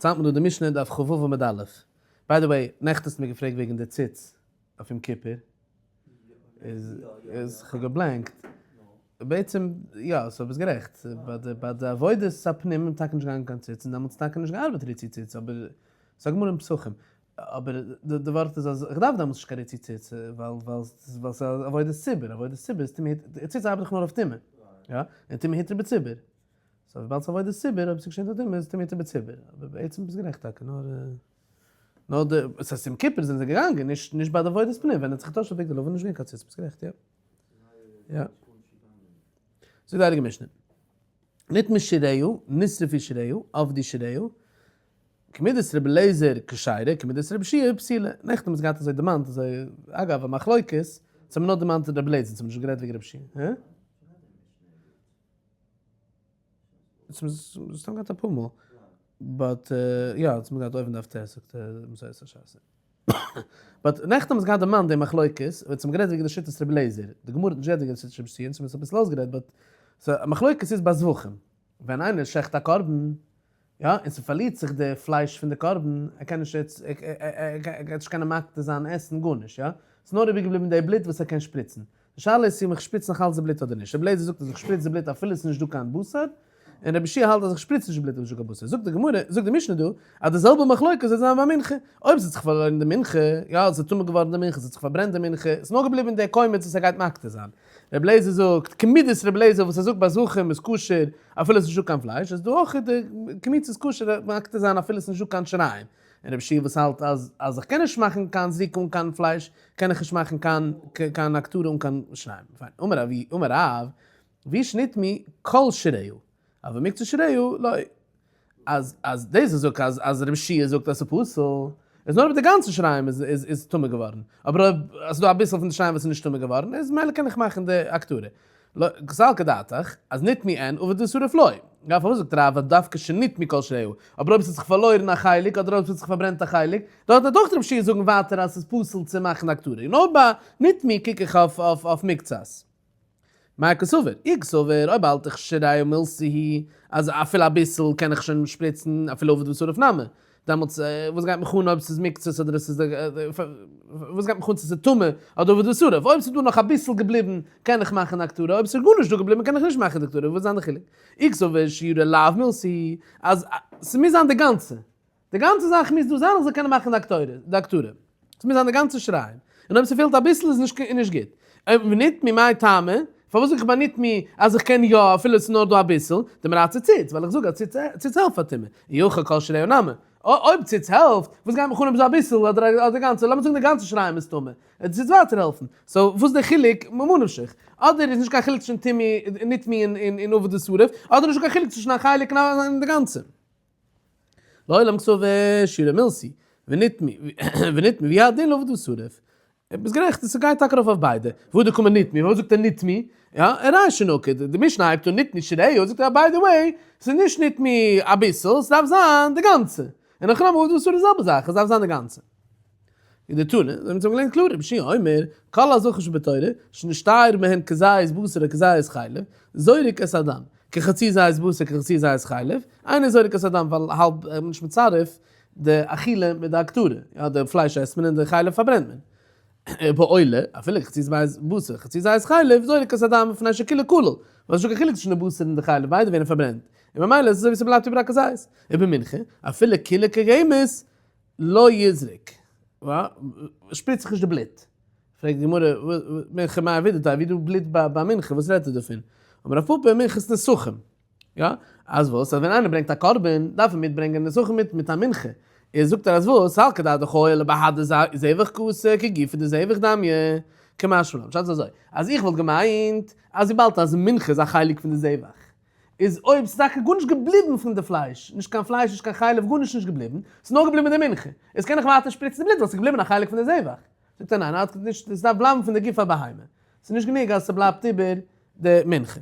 ציילט מען דא די משנה דף כ"ו עמוד א'. by the way, נעכטן האסטו מיר געפרעגט וועגן די ציץ אויף יום כיפור, איז איז כ'האב גע blank ט. בעצם יא, so ביסט גערעכט, ביי די ביי די עבודת הפנים איז טאקע נישט געגאנגען קיין ציץ, און דעמאלטס איז טאקע נישט געארבעט ריצוי ציץ, אבער ס'איז א גמרא אין פסחים. אבער די ווארט איז אז כ'דארף דעמאלטס נישט קיין ריצוי ציץ, ווייל ווייל ווייל ס'איז עבודת ציבור, עבודת ציבור איז טומאה היתר, ציץ ארבעט דאך נאר אויף טומאה, יא? און טומאה היתר בציבור. so וויבאלד ס'איז עבודת ציבור, אויב ס'איז געשען א טומאה איז טומאה היתר בציבור. אבער בעצם ביסט גערעכט טאקע, נאר נאר די, ס'הייסט יום כיפור זענען זיי געגאנגען, נישט נישט ביי די עבודת פנים, ווען ער האט זיך געטוישט אויף בגדי לבן איז נישט געווען קיין ציץ, ביסט גערעכט, יא. יא. זאגט די הייליגע משנה. נטמאו שיריה, נשרפו שיריה, אבדו שיריה, כמידת רבי אליעזר כשרה, כמידת רבי יהושע פסולה. נעכטן האבן מיר עס געהאט אזוי דערמאנט, אזוי, אגב, א מחלוקת, אונז האבן נאר דערמאנט רבי אליעזר, אונז האבן נישט גערעדט וועגן רבי יהושע. הא? אונז האבן געהאט אפאר מאל. but יא, אונז האבן געהאט אויבן דף ט', זאגט מסורת הש"ס. but נעכטן האבן מיר עס געהאט דערמאנט די מחלוקת, אונז האבן גערעדט וועגן די שיטת רבי אליעזר. די גמרא האט נישט גערעדט וועגן די שיטת רבי יהושע, אונז האבן עס אביסל אויסגערעדט, but so א מחלוקת איז ביי זבחים. ווען איינער שעכט א קרבן, יא, און ס'פארלירט זיך די פלייש פון די קרבן, ער קען נישט יעצט, ער גייט נישט קענען מקטיר זיין עסן גארנישט, יא, ס'איז נאר איבערגעבליבן די בלוט וואס ער קען שפריצן. די שאלה איז צו איך שפריץ נאך אלץ די בלוט אדער נישט. רבי אליעזר זאגט אז איך שפריץ די בלוט אפילו ס'איז נישט דא קיין בשר, און רבי יהושע האלט אז איך שפריץ נישט די בלוט אויב ס'איז נישט דא קיין בשר. זאגט די גמרא, זאגט די משנה דא, אז די זעלבע מחלוקת זאל זיין ביי מנחה. אויב ס'האט זיך פארלוירן די מנחה, יא, ס'איז טמא געווארן די מנחה, ס'האט זיך פארברענט די מנחה, ס'איז נאר געבליבן די קומץ וואס ער גייט מקטיר זיין. רבי אליעזר זאגט, כמידת רבי אליעזר וואס ער זאגט ביי זבחים איז כשר אפילו עס איז נישטא קיין פלייש, איז דא אויך די קמיצה איז כשר מקטיר זיין אפילו עס איז נישטא קיין שיריים. און רבי יהושע וואס האלט אז אז איך קען נישט מאכן קיין זריקה אן קיין פלייש, קען איך נישט מאכן קיין קיין הקטרה אן קיין שיריים. פיין. אמר רב אמר רב, והוא שנטמאו כל שיריה, אבל מקצת שיריה לא. אז אז דאס וואס זאגט אז אז רבי יהושע זאגט אז ס'איז פסול, איז נאר אויב די גאנצע שיריים איז איז איז טמא געווארן, אבער אויב אז ס'דא אביסל פון די שיריים וואס איז נישט טמא געווארן, איז מילא קען איך מאכן די הקטרה. לא, סלקא דעתך, אז נטמאו אין אבד ושרף לא. יא פארוואס זאגט רב אז דווקא שנטמאו כל שיריה, אבער אויב ס'האט זיך פארלוירן א חלק אדער אויב ס'האט זיך פארברענט א חלק, דארט וועט אויך רבי יהושע זאגן ווייטער אז ס'איז פסול צו מאכן הקטרה, און אויב ביי נטמאו קוק איך אויף אויף אויף מקצת. מאי קסבר? אי קסבר, אויב האלט איך שיריה מילתא היא, אז אפילו אביסל קען איך שוין שפריצן אפילו אבד ושרף נמי, דעמאלטס וואס גייט מיך אן אויב ס'איז מקצת אדער עס איז וואס גייט מיך אן צו ס'איז טמא אדער אבד ושרף, אויב ס'איז דא נאך אביסל געבליבן קען איך מאכן הקטרה, אויב ס'איז גארנישט דא געבליבן קען איך נישט מאכן הקטרה, וואס איז זיין די חילוק? אי קסבר שיריה לאו מילתא היא, אז ס'מוז זיין די גאנצע. די גאנצע זאך מוז דא זיין איך זאל קענען מאכן די הקטרה. ס'מוז זיין די גאנצע שיריים. און אויב ס'פעלט אביסל איז נישט איז נישט גוט. אויב נטמאו מאי טעמא, פארוואס זאג איך ביי נטמאו אז איך קען יא אפילו ס'איז נאר דא אביסל, דמרצי ציץ, ווייל איך זאג אז ציץ ציץ העלפט פאר טומאה. אי הכי כל שיריה נמי. אויב ציץ העלפט, וואס גייט מיך אן אויב ס'איז אביסל אדער די גאנצע, לאמיר זאגן די גאנצע שיריים איז טמא, וועט ציץ ווייטער העלפן. so וואס איז די חילוק ממה נפשך? אדער איז נישט קיין חילוק צווישן טומאה נטמאו און אבד ושרף, אדער נישטא קיין חילוק צווישן א חלק און די גאנצע. לעולם קסבר שיריה מילתא ונטמאו ונטמאו והוא הדין לאבד ושרף. ביסט גערעכט עס גייט טאקע ארויף אויף ביידע. והא דקאמר נטמאו פארוואס זאגט ער נטמאו? יא ארישא נקט די משנה הייבט אן נטמאו שיריה זאגט ער by the way ס'איז נישט נטמאו אביסל ס'דארף זיין די גאנצע. און הכי נמי אבד ושרף די זעלבע זאך עס דארף זיין די גאנצע. און די תנא, אזוי ווי אונז האבן געלערנט קלאר, רבי יהושע אומר, כל הזבחים שבתורה, שנשתייר מהן כזית בשר או כזית חלב, זורק את הדם, כחצי זית בשר כחצי זית חלב, אינו זורק את הדם ווייל האלב איז מען נישט מצרף די אכילה מיט די הקטרה, יא די פלייש עסט מען און די חלב פארברענט מען. בעולה, אפילו כחצי זית בשר כחצי זית חלב, זורק את הדם מפני שכולו כלול, ווייל ס'איז נישטא קיין חילוק צווישן די בשר און די חלב, ביידע ווערן פארברענט, און ממילא איז עס אזוי ווי ס'בלייבט איבער א כזית. ובמנחה, אפילו כולה כגמש, לא יזרוק, שפריצט זיך נישט די בלוט. פרעגט די גמרא, מנחה מאי עבידתיה, ווי דא בלוט ביי מנחה, וואס רעדט ער דערפון? אמר רב פפא, מנחת נסכים. יא, אז וואס? אז ווען איינער ברענגט א קרבן, דארף ער מיטברענגען נסכים מיט מיט א מנחה. איז זאגט ער אז וואס? סלקא דעתך הואיל ובהדי זבח קאתי כגופא דזבח דמיא, קמשמע לן. פשט איז אזוי, אז איך וואלט געמיינט אז וויבאלד אז מנחה איז א חלק פון די זבח, איז אויב ס'איז טאקע גארנישט געבליבן פון די פלייש, נישט קיין פלייש נישט קיין חלב גארנישט נישט געבליבן, ס'איז נאר געבליבן די מנחה, איז קען איך ווייטער שפריצן די בלוט ווייל ס'איז געבליבן א חלק פון די זבח. זאגט ער ניין, עד נישט, עס דארף בלייבן פון די גוף הבהמה, ס'איז נישט גענוג אז ס'בלייבט איבער די מנחה.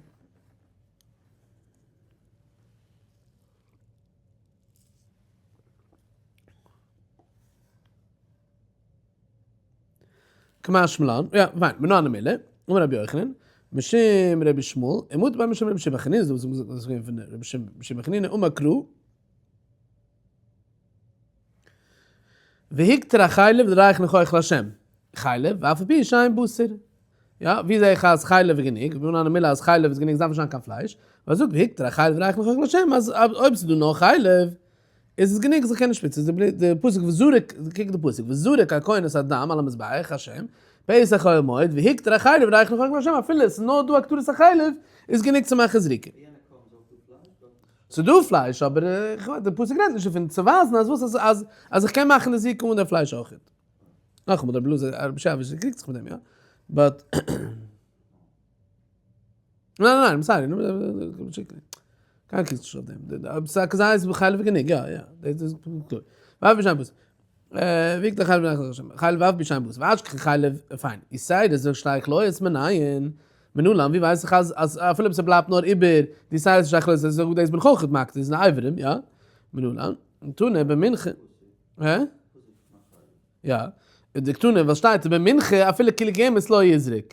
קמשמע לן, יא, פיין, מנא הני מילי, אמר רבי יוחנן, משום רבי ישמעאל, ומטו בי משום רבי יהושע בן חנינא, דאס איז געווען פון רבי יהושע בן חנינא, אמר קרא. והקטיר החלב לריח ניחוח לה'. חלב, ואף על פי שאין בשר. יא, ווי זע איך אז חלב איז גענוג? ווי אן מילה אז חלב איז גענוג, עס דארף נישט זיין קיין פלייש. ווייל זאגט והקטיר החלב לריח ניחוח לה' אז אויב ס'איז דא נאר חלב, איז עס גענוג אז איך קען נישט שפריצן. די פסוק וזרק, קוק די פסוק, וזרק הכהן את הדם על המזבח השם, פתח אוהל מועד, והקטיר החלב לריח ניחוח לה' אפילו עס איז נאר דא הקטרת החלב, איז גענוג צו מאכן זריקה. ס'איז דא פלייש, אבער די פסוק רעדט נישט דערפון, צו ווייזן אז וואס אז אז איך קען מאכן די זריקה אן די פלייש אויכעט. נאכאמאל רבי אלעזר רבי שבש קריגט זיך מיט דעם יא, but ניין ניין ניין sorry קיינער קריגט זיך נישט אויף דעם, ס'איז א כזית בחלב גענוג יא יא דאס איז קלאר. ואף על פי שאין בשר. והקטיר החלב חלב ואף על פי שאין בשר ואשכחן חלב פיין יתירות של שתי כליות מנין מנלן ווי ווייס איך אז אז אפילו אויב ס'בלייבט נאר איבער די יתירות של שתי כליות איז דאס בין איך אויך מקטיר איז אין אברים יא מנלן תנא במנחה הא? יא דקתני וואס שטייט במנחה אפילו כלאי גמות לא יזרוק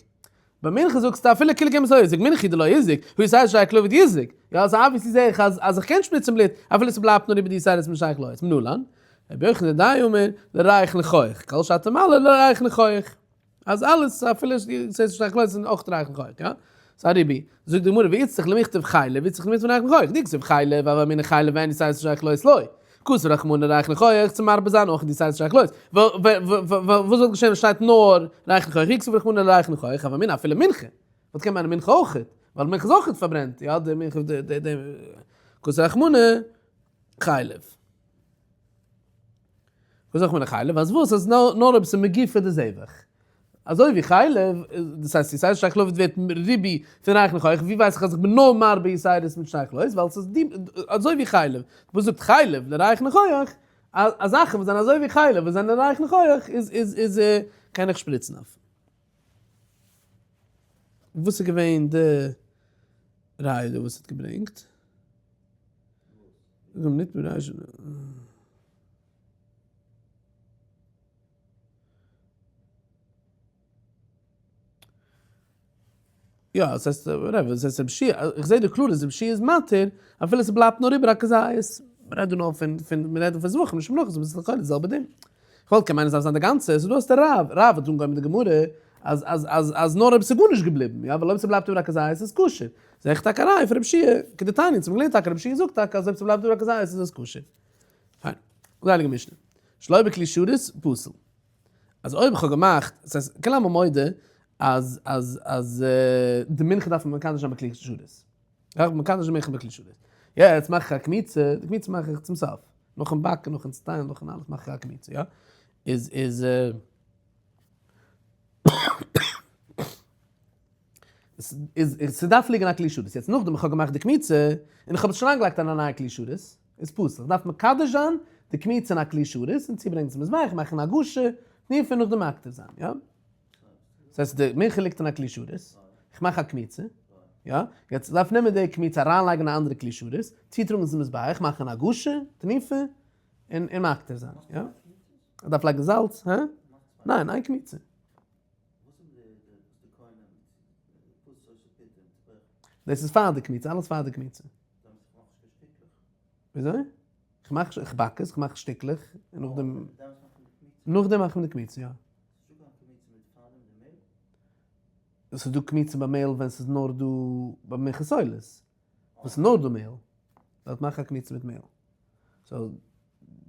ביי מנחה זאגסטו אפילו כלאי גמות לא יזרוק, מנחה דלא יזרוק, הא יתירות של שתי כליות יזרוק, יא סאו obviously זעה איך אז אז איך קען שפריצן בלוט אפילו ס'בלייבט נאר איבער די יתירות פון שתי כליות, מנלן, רבי יוחנן די אמר לריח ניחוח, כל שאתה מעלה לריח ניחוח, אז אלעס אפילו יתירות של שתי כליות זענען אויך ריח ניחוח, יא? ס'איז א ריבוי, זאגט די גמרא ואיצטריך למיכתב חלב, ואיצטריך למיכתב ריח ניחוח, דכתיב חלב, הוה אמינא חלב ואין יתירות של שתי כליות לא. כתב רחמנא ריח ניחוח צו מרבה זיין אויך די יתירות של שתי כליות. וואס וואלט געשען ווען שטייט נאר ריח ניחוח? אי כתב רחמנא ריח ניחוח, הוה אמינא אפילו מנחה. וואלט קען מיינען מנחה אויך, ווייל מנחה איז אויך פארברענט, יא די מנחה די די די כתב רחמנא חלב. כתב רחמנא חלב, אז וואס? אז נאר אויב ס'איז מגופא דזבח. אזוי ווי חלב, דאס הייסט יתירות של שתי כליות ווערט ריבוי פון ריח ניחוח, ווי ווייס איך אז איך בין נאר מרבה יתירות מיט שתי כליות, ווייל ס'איז די, אזוי ווי חלב, וואס זאגט חלב לריח ניחוח, אז זאכן וואס זענען אזוי ווי חלב וואס זענען ריח ניחוח איז איז איז קען איך שפריצן אויף. וואס איז געווען די ראיה דא וואס האט געברענגט? יא, עס הייסט, whatever, עס הייסט רבי יהושע, איך זעה דא קלאר אז רבי יהושע איז מתיר, אפילו עס בלייבט נאר איבער א כזית. מען רעדט דא נאר פון, פון, מען רעדט דא פון זבחים, נישט מנחות, אבער עס איז לכאורה די זעלבע דין. איך וואלט געמיינט עס דארף זיין די גאנצע, עס איז דא אז דער רב, רב האט אנגעהויבן מיט די גמרא, אז, אז, אז, אז נאר אויב עס איז גארנישט געבליבן, יא, ווייל אויב עס בלייבט איבער א כזית איז עס כשר. זעה איך טאקע א ראיה פון רבי יהושע, כדתניא, אונז האבן געלערנט טאקע רבי יהושע זאגט טאקע אז אויב עס בלייבט איבער א כזית איז עס כשר. פיין. זאגט די הייליגע משנה, שלא בכלי שרת פסול. אז אויב איך האב געמאכט, דאס הייסט, כולי עלמא מודה אז אז אז די מנחה דארף מען מקדש זיין בכלי שרת. דארף מען מקדש זיין מנחה בכלי שרת. יעצט מאך איך א קמיצה, די קמיצה מאך איך צום סוף. נאכן באקן, נאכן צוטיילן, נאכן אלעס מאך איך א קמיצה, יא. איז איז איז ס'דארף ליגן א כלי שרת. יעצט נאכדעם איך האב געמאכט די קמיצה, און איך האב עס שוין אריינגעלייגט אין א נייע כלי שרת, איז פסול. איך דארף מקדש זיין די קמיצה אין א כלי שרת און צוברענגען צום מזבח, מאכן הגשה, תנופה און נאכדעם מקטיר זיין, יא? דאס הייסט די מנחה ליגט אין א כלי שרת, איך מאך א קמיצה, יא? יעצט דארף נעמען די קמיצה אריינלייגן אין א אנדערע כלי שרת, צוטראגן צום מזבח, מאכן הגשה, תנופה, און און מקטיר זיין, יא? איך דארף לייגן זאלץ, הא? ניין, איין קמיצה. דאס איז פאר די קמיצה, אלעס פאר די קמיצה. וויאזוי? איך מאך, איך באק עס, איך מאך שטיקלעך, און נאכדעם, נאכדעם מאכט מען די קמיצה, יא. עס איז דא קמיצה ביי מעהל ווען ס'איז נאר דא ביי מנחת עולות, וואס איז נאר דא מעהל, דארט מאך איך א קמיצה מיט מעהל. so,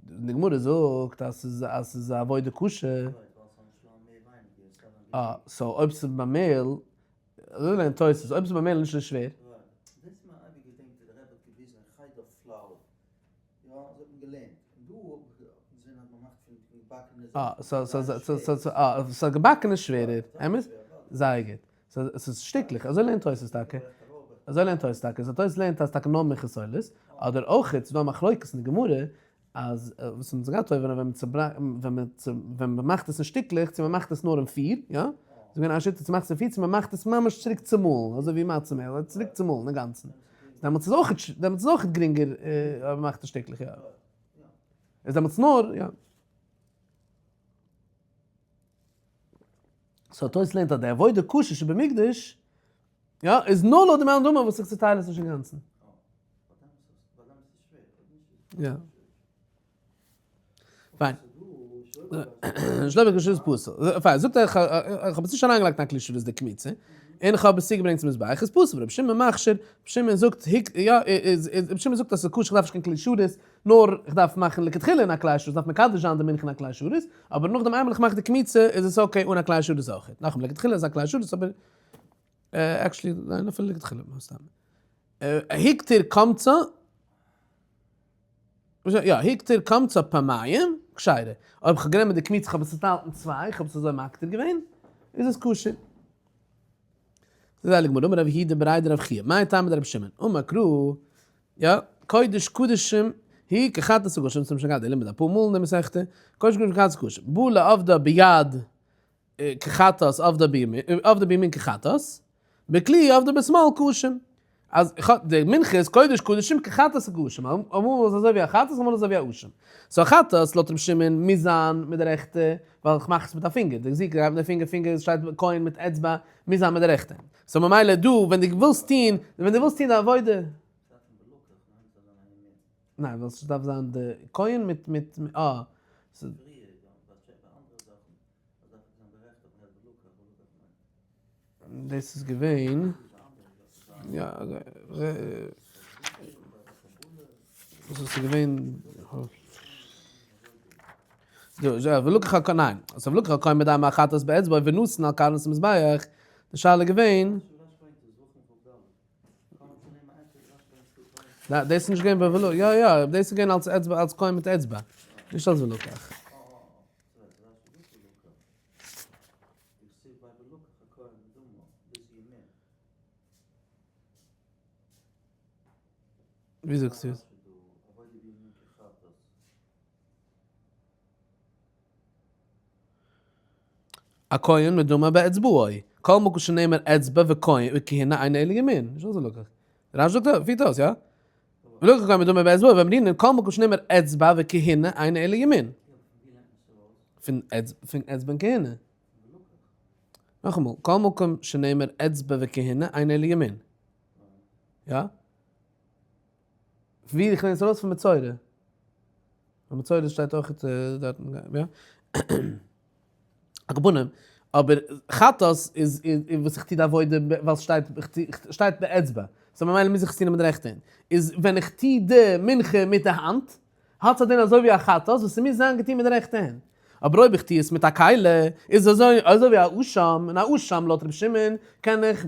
די גמרא זאגט אז ס'איז אז ס'איז א עבודה קשה. אה, so אויב ס'איז ביי מעהל, אזוי לערנט תוס', אויב ס'איז ביי מעהל איז נישט אזוי שווער. אה, so געבאקן איז שווערער, אמת? זייער גוט. ס'איז שטיקלעך, אזוי לערנט תוס' טאקע. אזוי לערנט תוס' טאקע. so תוס' לערנט אז טאקע נאר מנחת עולות, אדער אויך איז דא א מחלוקת אין די גמרא, אז וואס אונז גייט אויבן ווען מען ווען מען מאכט עס אין שטיקלעך צו מען מאכט עס נאר אין פיר, יא? ס'איז געווען א שיטה צו מאכט עס אין פיר צו מען מאכט עס ממש צוריק צומאלן, אזוי ווי מצה מעהל, צוריק צומאלן אינגאנצן. דעמאלטס איז אויך דעמאלטס איז אויך גרינגער אויב מען מאכט אין שטיקלעך, יא. איז דעמאלטס נאר, יא. so תוס' לערנט אז די עבודה קשה שבמקדש, יא, איז נאר לויט די מאן דאמר וואס איך צוטייל עס נישט אינגאנצן. יא. פיין. שלא בכלי שרת פסול. פיין, זאגט ער, איך האב עס נישט אריינגעלייגט אין א כלי שרת די קמיצה, און איך האב עס צוגעברענגט צום מזבח, איז פסול. רבי שמעון מכשיר, רבי שמעון זאגט, יא, רבי שמעון זאגט אז ס'איז כשר, איך דארף נישט קיין כלי שרת, נאר איך דארף מאכן לכתחילה אין א כלי שרת, איך דארף מקדש זיין די מנחה אין א כלי שרת, אבער נאכדעם איינמאל איך מאך די קמיצה איז עס okay אן א כלי שרת אויכעט. נאכאמאל, לכתחילה איז א כלי שרת, אבער actually, ניין אפילו לכתחילה, מן הסתם. הקטיר קמצא. יא, הקטיר קמצה פעמיים, כשרה. אויב כ'האב גענומען די קמיצה כ'האב עס צוטיילט אין צוויי, כ'האב עס אזוי מקטיר געווען, איז עס כשר. זאגט די הייליגע גמרא, אמר רב יהודה בריה דרב חייא, מאי טעמא דרבי שמעון, אמר קרא, יא, קודש קדשים היא כחטאת האשם, אונז האבן שוין געהאט די לימוד אפאר מאל אין די מסכתא, קודש קדשים כחטאת האשם, בא לעבדה ביד כחטאת עבדה בימין, עבדה בימין כחטאת, בכלי עבדה בשמאל כאשם. אז די מנחה איז קודש קדשים כחטאת האשם, אמאל איז אזוי ווי א חטאת אמאל איז אזוי ווי א אשם. so א חטאת לויט רבי שמעון מוז זיין מיט די רעכטע, ווייל איך מאך עס מיט א פינגער, די זיק גייט מיט די פינגער, פינגער שטייט כהן מיט אצבע, מוז זיין מיט די רעכטע. so ממילא דא ווען דו ווילסט טון, ווען דו ווילסט טון די עבודה. ניין ווייל ס'דארף זיין די כהן מיט מיט אה. דאס איז געווען יא דאס איז געווען ולקח הכהן ניין אז ולקח הכהן מדם החטאת באצבעו ונתן על קרנות המזבח די שאלה איז געווען דאס איז נישט געווען בבלו יא יא דאס איז געווען אלס אצבע אלס כהן מיט אצבע נישט אלס ולקח. ווי זאגסטו עס? א כהן מדמה באצבעו, כל מקום שנאמר אצבע וכהונה אינו אלא ימין, נישט אזוי לקח. רש"י זאגט אויך, פירט אויס, יא? ולקח הכהן מדמו באצבעו ואמרינן כל מקום שנאמר אצבע וכהונה אינו אלא ימין. פון אצבע און כהונה. נאכאמאל, כל מקום שנאמר אצבע וכהונה אינו אלא ימין. יא? ווי איך לערן עס ארויס פון מצורע. פון מצורע שטייט אויך דארטן, יא? על כל פנים, אבער חטאת איז וואס איך טו די עבודה ווייל ס'שטייט שטייט באצבע, so ממילא מוז איך עס טון מיט די רעכטע הענט. איז ווען איך טו די מנחה מיט די האנט, האט עס א דין אזוי ווי א חטאת וואס ס'מוז זיין געטון מיט די רעכטע הענט. אבער אויב איך טו עס מיט א כלי, איז אזוי אזוי ווי א אשם, און א אשם לויט רבי שמעון קען איך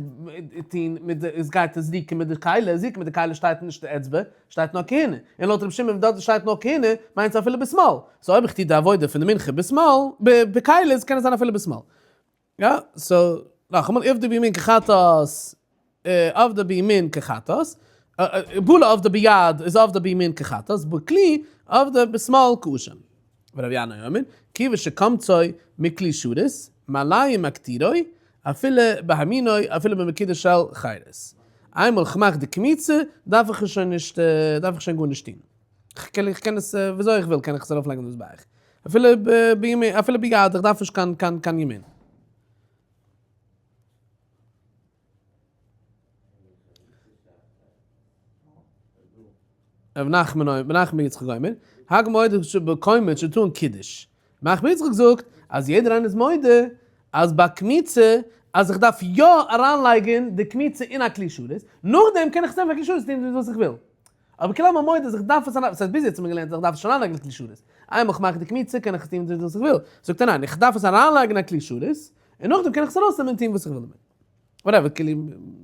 טון מיט די, עס גייט זריקה מיט די כלי, זריקה מיט די כלי שטייט נישט די אצבע, שטייט נאר כהונה, און לויט רבי שמעון דארט שטייט נאר כהונה, מיינט עס אפילו בשמאל, so אויב איך טו די עבודה פון די מנחה בשמאל, בכלי, קען עס זיין אפילו בשמאל. יא, so, נאכאמאל, עבדה בימין כחטאת, עבדה בימין כחטאת, בא לעבדה ביד איז עבדה בימין כחטאת, בכלי עבדה בשמאל כאשם. ורבי ינאי אומר, כיוון שקמצו מכלי שרת, מעלהו מקטירו, אפילו בהמינו, אפילו במקידה של חרס. איינמאל כ'מאך די קמיצה, דארף איך עס שוין נישט, דארף איך שוין גארנישט טון. כ'קען עס, וויאזוי איך וויל קען איך עס ארויפלייגן אויף מזבח. אפילו בימין, אפילו ביד, איך דארף נישט קיין קיין קיין ימין. רב נחמן רב נחמן בר יצחק אומר, הכל מודים שבקומץ שטעון קידוש. רב נחמן בר יצחק זאגט אז יעדער איינער איז מודה אז ביי קמיצה אז איך דארף יא אריינלייגן די קמיצה אין א כלי שרת, נאכדעם קען איך עס נעמען פאר כלי שרת און טון וואס איך וויל. אבער כולי עלמא מודה אז איך דארף עס אריין, ס'הייסט ביז יעצט האט מען געלערנט אז איך דארף עס שוין אריינלייגן אין כלי שרת, איינמאל איך מאך די קמיצה קען איך עס טון וואס איך וויל, זאגט ער ניין איך דארף עס אריינלייגן אין א כלי שרת, און נאכדעם קען איך עס ארויסנעמען און טון וואס איך וויל דערמיט. whatever, כאילו,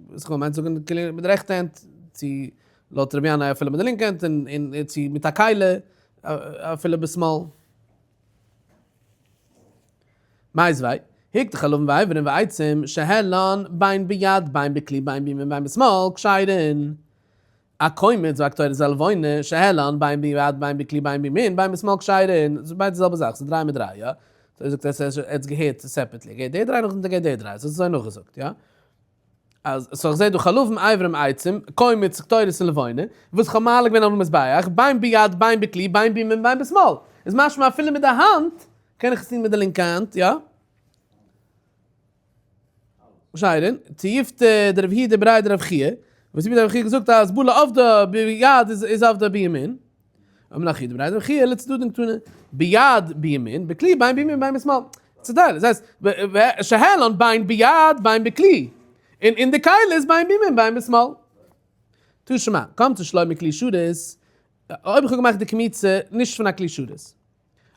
וואס איך מיין זאגן, כאילו מיט די רעכטע הענט, צו לויט רבי ינאי אפילו מיט די לינקע הענט, און און צו מיט א כלי, אפילו בשמאל. מיתיבי, הקטיר חלבים ואיברים ועצים, שהעלן בין ביד בין בכלי בין בימין בין בשמאל, כשרין. הקומץ והקטורת והלבונה, שהעלן בין ביד בין בכלי בין בימין בין בשמאל כשרין, ס'איז ביידע די זעלבע זאך, ס'איז דריי מיט דריי, יא? אזוי זאגט ער, ער האט געהערט separately, ער געהערט די דריי נאכדעם האט ער געהערט די דריי, אזוי האט ער נאכגעזאגט, יא? אז so איך זע דא חלבים איברים עצים, קומץ, קטורת און לבונה, וואס איך האב מעלה געווען אויפן מזבח, בין ביד בין בכלי בין בימין בין בשמאל, איז משמע אפילו מיט די האנט קען איך עס טון מיט די לינקע האנט, יא? שיירין, תיובתא דרב יהודה בריה דרב חייא, וואס יהודה בריה דרב חייא האט געזאגט אז בא לעבדה ביד איז עבדה בימין. אמר לך יהודה בריה דרב חייא לצדדין קתני ביד בימין בכלי בין בימין בין בשמאל. צוטיילן, דאס הייסט שהעלן בין ביד בין בכלי, און אין די כלי איז בין בימין בין בשמאל. תא שמע, קמצה שלא מכלי שרת, אויב איך האב געמאכט די קמיצה נישט פון א כלי שרת,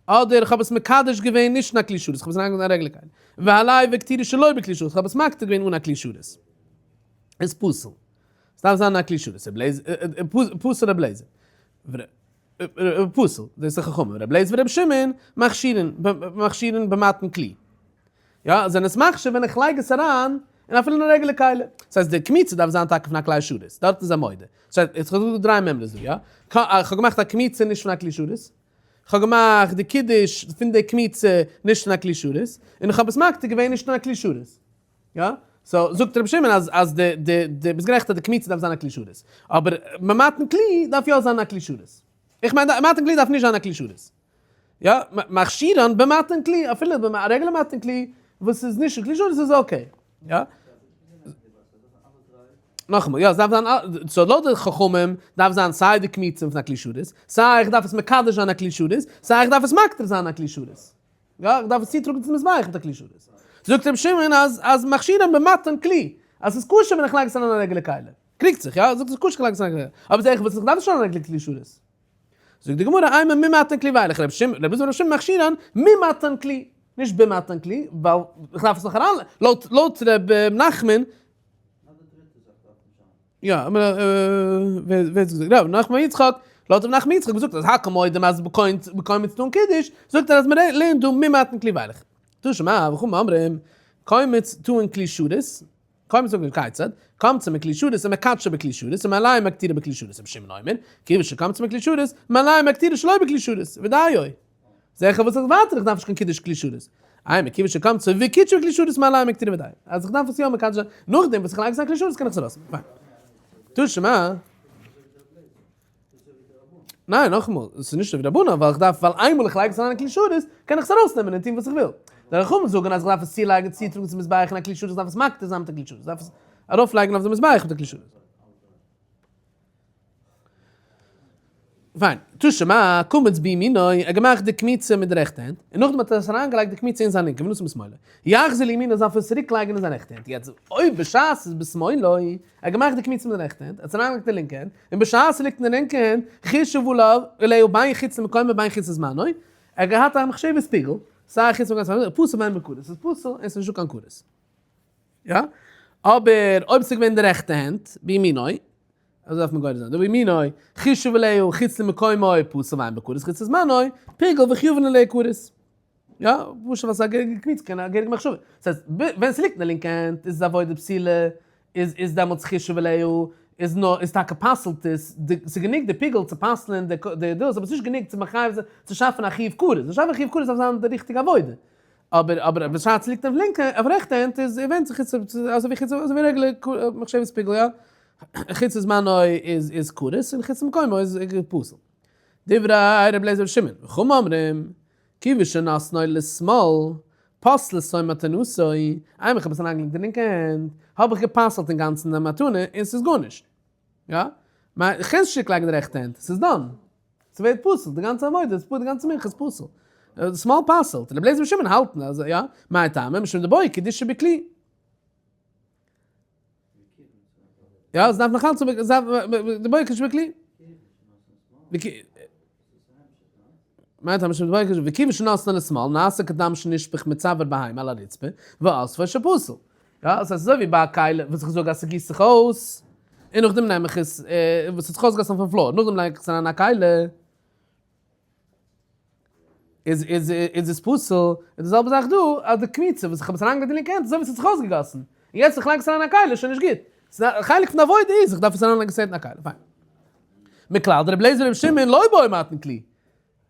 אדער איך האב עס מקדש געווען נישט אין א כלי שרת, איך האב עס אריינגעלייגט אין א רעגולער כלי, והעליה והקטירה שלא בכלי שרת, איך האב עס מקטיר געווען אן א כלי שרת, איז פסול. עס דארף זיין א כלי שרת, פסול ר' אליעזר. פסול, דאס איז די חכמים, ר' אליעזר ור' שמעון מכשירין, מכשירין במתן כלי. יא, זענען עס מכשיר ווען איך לייג עס אריין אין אפילו אין א רעגולער כלי. דאס הייסט די קמיצה דארף זיין טאקע פון א כלי שרת, דארט איז א מודה. דאס הייסט, איך האב געזאגט דריי מימרות דא, יא? איך האב געמאכט א קמיצה נישט פון א כלי שרת, איך האב געמאכט די קידוש פון די קמיצה נישט פון א כלי שרת, און איך האב עס מקטיר געווען נישט אין א כלי שרת. יא? so זאגט רבי שמעון אז אז די די די ביסט גערעכט אז די קמיצה דארף זיין א כלי שרת, אבער במתן כלי דארף יא זיין א כלי שרת. איך מיין מתן כלי דארף נישט זיין א כלי שרת. יא, מכשירן במתן כלי, אפילו א רעגולער מתן כלי וואס איז נישט א כלי שרת איז okay. יא? נאכאמאל, יא, עס דארף זיין, so לויט די חכמים דארף זיין סיי די קמיצה פון א כלי שרת, סיי איך דארף עס מקדש זיין א כלי שרת, סיי איך דארף עס מקטיר זיין א כלי שרת. יא, איך דארף עס צוטראגן צום מזבח מיט א כלי שרת. זאגט רבי שמעון אז אז מכשירן במתן כלי, אז ס'איז כשר ווען איך לייג עס אריין אין א רעגולער כלי. קריגט זיך, יא? זאגט עס כשר איך לייג עס אריין אין א רעגולער כלי. אבער זעה איך וואס איך דארף נישט אריין לייגן כלי שרת. זאגט די גמרא, אימא ממתן כלי ואילך, רבי שמעון, רבי אלעזר ברבי שמעון מכשירן ממתן כלי, נישט במתן כלי, ווייל איך דארף עס נאך אריין, לויט לויט ר' נחמן, יא, ווער האט געזאגט? ר' נחמן יצחק, לויט ר' נחמן יצחק וואס זאגט אז הכל מודים אז בקומץ טעון קידוש, זאגט ער אז מען לערנט דא ממתן כלי ואילך. תא שמע, וחכמים אומרים, קומץ טעון כלי שרת, קומץ טעון כיצד? קמצה מכלי שרת ומקדשה בכלי שרת ומעליה מקטירה בכלי שרת, רבי שמעון אומר, כיוון שקמצה מכלי שרת, מעליה מקטירה שלא בכלי שרת, ודיו. זעכער וואס איך ווייטער איך דארף נישט קיין קידוש כלי שרת. אימא כיוון שקמצה וקידשה בכלי שרת מעליה מקטירה ודיו. אז איך דארף עס יא מקדש זיין נאכדעם וואס איך לייג עס אין כלי שרת קען איך עס ארויסנעמען. פיין. תא שמע. ניין נאכאמאל, עס איז נישט אזוי ווי רבנן ווייל איך דארף ווייל איינמאל איך לייג עס אריין אין כלי שרת קען איך עס ארויסנעמען און טון וואס איך וויל. די חכמים זאגן אז איך דארף עס צולייגן צוטראגן צום מזבח אין א כלי שרת איך דארף עס מקטיר זיין מיט א כלי שרת איך דארף עס ארויפלייגן אויף די מזבח מיט א כלי שרת. פיין, תא שמע, קמץ בימינו, ער האט געמאכט די קמיצה מיט די רעכטע הענט, און נאכדעם האט ער עס אריינגעלייגט די קמיצה אין זיין לינקע, ונתן בשמאלו. יחזיר לימינו זאל ער עס צוריק לייגן אין זיין רעכטע הענט. יעצט, אויב בשעת ס'איז בשמאלו, ער האט געמאכט די קמיצה מיט די רעכטע הענט, ער האט עס אריינגעלייגט אין די לינקע הענט, און בשעת ס'ליגט אין די לינקע הענט, חישב עליו, עליה בין חוץ למקומו בין חוץ לזמנו, ער האט געהאט א מחשבת פיגול, סיי חוץ למקומו סיי חוץ לזמנו, פסול ואין בו כרת, ס'איז פסול און ס'איז נישטא קיין כרת. יא? אבער אויב ס'איז געווען די רעכטע הענט, בימינו, אזוי דארף מען גורס זיין, דא בימינו, חישב עליה חוץ למקומו פסול ואין בו כרת חוץ לזמנו, פיגול וחייבין עליה כרת. יא, פשוט ווייל ס'איז א געהעריגע קמיצה, קען א געהעריגע מחשבה. דאס הייסט, ווען ס'ליגט אין די לינקע הענט איז עס עבודה פסולה, איז איז דעמאלטס חישב עליה, איז נאר, איז טאקע פסל'ט עס, די, ס'איז גענוג די פיגול צו פסל'ען די די דאס, אבער ס'איז נישט גענוג צו מחייב זיין, צו שאפן א חיוב כרת. צו שאפן א חיוב כרת דארף זיין די ריכטיגע עבודה. אבער אבער בשעת ס'ליגט אויף לינקע אויף רעכטע הענט איז ווענדט זיך איז אזוי ווי חוץ אזוי ווי רעגולער מחשבת פיגול יא, חוץ לזמנו איז איז כרת און חוץ למקומו איז פסול. דברי ר' אליעזר ושמעון וחכמים אומרים כיוון שנתנו לשמאל פסלתו מתנתו, איינמאל איך האב עס אריינגעלייגט אין די לינקע הענט האב איך גע'פסל'ט אינגאנצן די מתנה און ס'איז גארנישט. יא? מיין איך קען נישט צוריק לייגן די רעכטע הענט, ס'איז done. ס'ווערט פסול, די גאנצע עבודה איז פסול, די גאנצע מנחה איז פסול. שמאל פסל'ט. רבי אליעזר ורבי שמעון האלטן אז יא, מאי טעמא, משום דבעי קידושא בכלי. יא, עס דארף נאך אלץ דבעי קידושא בכלי. מאי טעמא משום דבעי קידושא וכיוון שנתנו לשמאל נעשה כדם שנשפך מצוואר בהמה על הרצפה ואספו שפסול. יא, עס איז אזוי ווי ביי א כלי וואס איך זאג אז ס'גיסט זיך אויס, און נאכדעם נעם איך עס, וואס האט זיך אויסגעגאסן אויפן floor, נאכדעם לייג איך עס אריין אין א כלי, איז איז איז עס פסול, איז די זעלבע זאך דא, אז די קמיצה וואס איך האב עס אריינגעלייגט אין לינקע הענט, אזוי ווי עס האט זיך אויסגעגאסן, און יעצט איך לייג עס אריין אין א כלי איז שוין נישט גוט, ס'איז א חלק פון די עבודה איז איך דארף עס אריינלייגן סעט אין א כלי, פיין. מכלל דרבי אליעזר ורבי שמעון לא בעו מתן כלי.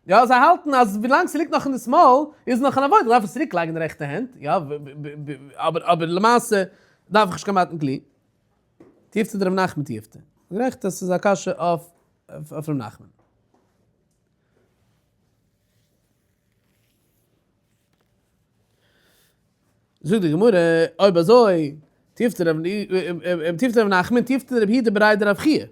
יא, זיי האלטן אז ווילאנג ס'ליגט נאך אין די שמאל איז נאך אן עבודה, דארף עס צוריק לייגן די רעכטע הענט, יא, אבער אבער למעשה דארף איך נישט קיין מתן כלי. תיובתא דרב נחמן תיובתא. גערעכט אז ס'איז א קשיא אויף אויף ר' נחמן. זאגט די גמרא, אויב אזוי, תיובתא דרב נחמן תיובתא דרב יהודה בריה דרב חייא.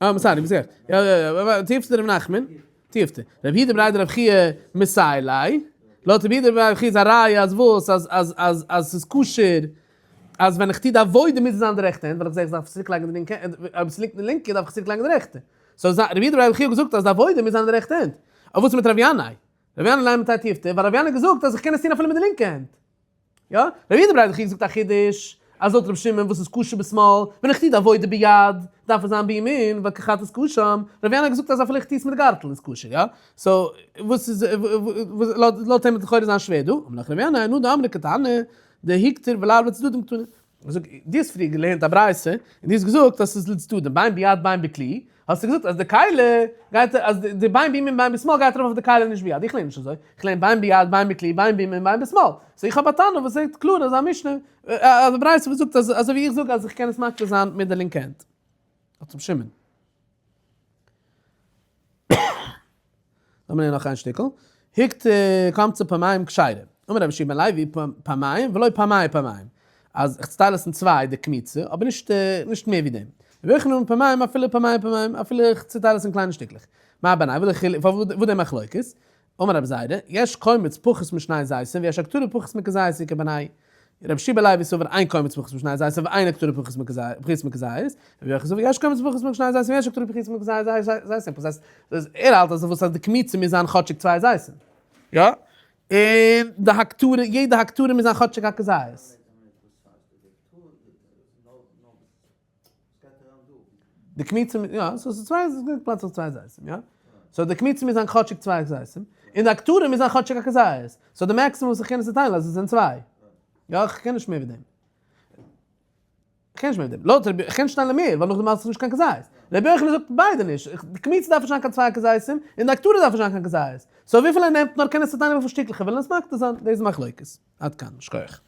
אה, sorry, ביסט גערעכט. יא, יא, יא, תיובתא דרב נחמן, תיובתא. רב יהודה בריה דרב חייא מסייע ליה, לויט רב יהודה בריה דרב חייא איז א ראיה אז וואס? אז, אז, אז, אז ס'איז כשר, אז ווען איך טו די עבודה מוז עס זיין די רעכטע הענט, ווייל איך זע איך דארף צוריק לייגן די לינקע, אויב עס ליגט אין די לינקע דארף איך צוריק לייגן די רעכטע. so רב יהודה בריה דרב חייא האט געזאגט אז די עבודה מוז זיין אין די רעכטע הענט. אבער וואס איז מיט רב ינאי? רב ינאי לימא תיובתא, ווייל רב ינאי האט געזאגט אז איך קען עס טון אפילו מיט די לינקע הענט. יא, רבי יהודה בריה דרב חייא זאגט א חידוש, אז לויט רבי שמעון וואס איז כשר בשמאל, ווען איך טו די עבודה ביד, דארף עס זיין בימין, ווייל כחטאת קשם, רבי ינאי האט געזאגט אז אפילו איך טו עס מיט די גארטל איז כשר, יא? so, וואס איז, לויט אים וועט לכאורה זיין שווער דא, אמר לך רבי ינאי, אנא דאמרי קטנה, דהקטיר ולאו לצדדים קתני. איך זאג, דו האסט פריער געלערנט א ברייתא, און דו האסט געזאגט אז ס'איז לצדדים, בין ביד בין בכלי, האסטו געזאגט אז די כלי גייט, אז די בין בימין בין בשמאל גייט ארויף אויף די כלי נישט ביד, איך לערן נישט אזוי, איך לערן בין ביד בין בכלי בין בימין בין בשמאל, so איך האב א תנא וואס זאגט קלאר אז א משנה, א ברייתא וואס זאגט אז אזוי ווי איך זאג אז איך קען עס מקטיר זיין מיט די לינקע הענט. האט רבי שמעון. לאמיר לערנען נאך איין שטיקל. הקטר קמצה פעמיים כשרה. אמר רבי יהושע בן לוי פעמיים ולא פעמי פעמיים. אז איך צוטייל עס אין צוויי די קמיצה, אבער נישט נישט מער ווי דעם. רבי יוחנן אמר פעמיים אפילו פעמי פעמיים, אפילו איך צוטייל עס אין קליינע שטיקלעך. מאי בינייהו וואס די חילוק, וואס די מחלוקת? אמר רבי זירא, יש קומץ פחות משני זיתים ויש הקטרה פחות מכזית איכא בינייהו. רבי יהושע בן לוי סבר אין קומץ פחות משני זיתים ואין הקטרה פחות מכזית, רבי יוחנן סבר יש קומץ פחות משני זיתים ויש הקטרה פחות מכזית זיתים, וואס הייסט ער האלט אז וואס אז די קמיצה מוז זיין כאטשיג צוויי זיתים, יא? און די הקטרה יעדע הקטרה מוז זיין כאטשיג א כזית. די קמיצה מיט, יא, so ס'איז צוויי, ס'איז גענוג פלאץ אויף צוויי זיתים, יא? so די קמיצה מוז זיין כאטשיג צוויי זיתים, און די הקטרה מוז זיין כאטשיג א כזית. so די maximum וואס איך קען עס צוטיילן אז עס זענען צוויי. יא, איך קען נישט מער ווי דעם. איך קען נישט מער ווי דעם. לויט רבי, איך קען נישט טיילן מער, ווייל נאכדעם האלט זיך נישט קיין כזית. רבי יוחנן זאגט ביידע נישט. די קמיצה דארף נישט זיין קיין צוויי כזיתים, און די הקטרה דארף נישט זיין קיין כזית. so וויפיל ער נעמט נאר קען עס צוטיילן וויפיל שטיקלעך ער וויל און עס מקטיר זיין. דאס איז מחלוקת. עד כאן. שכוח.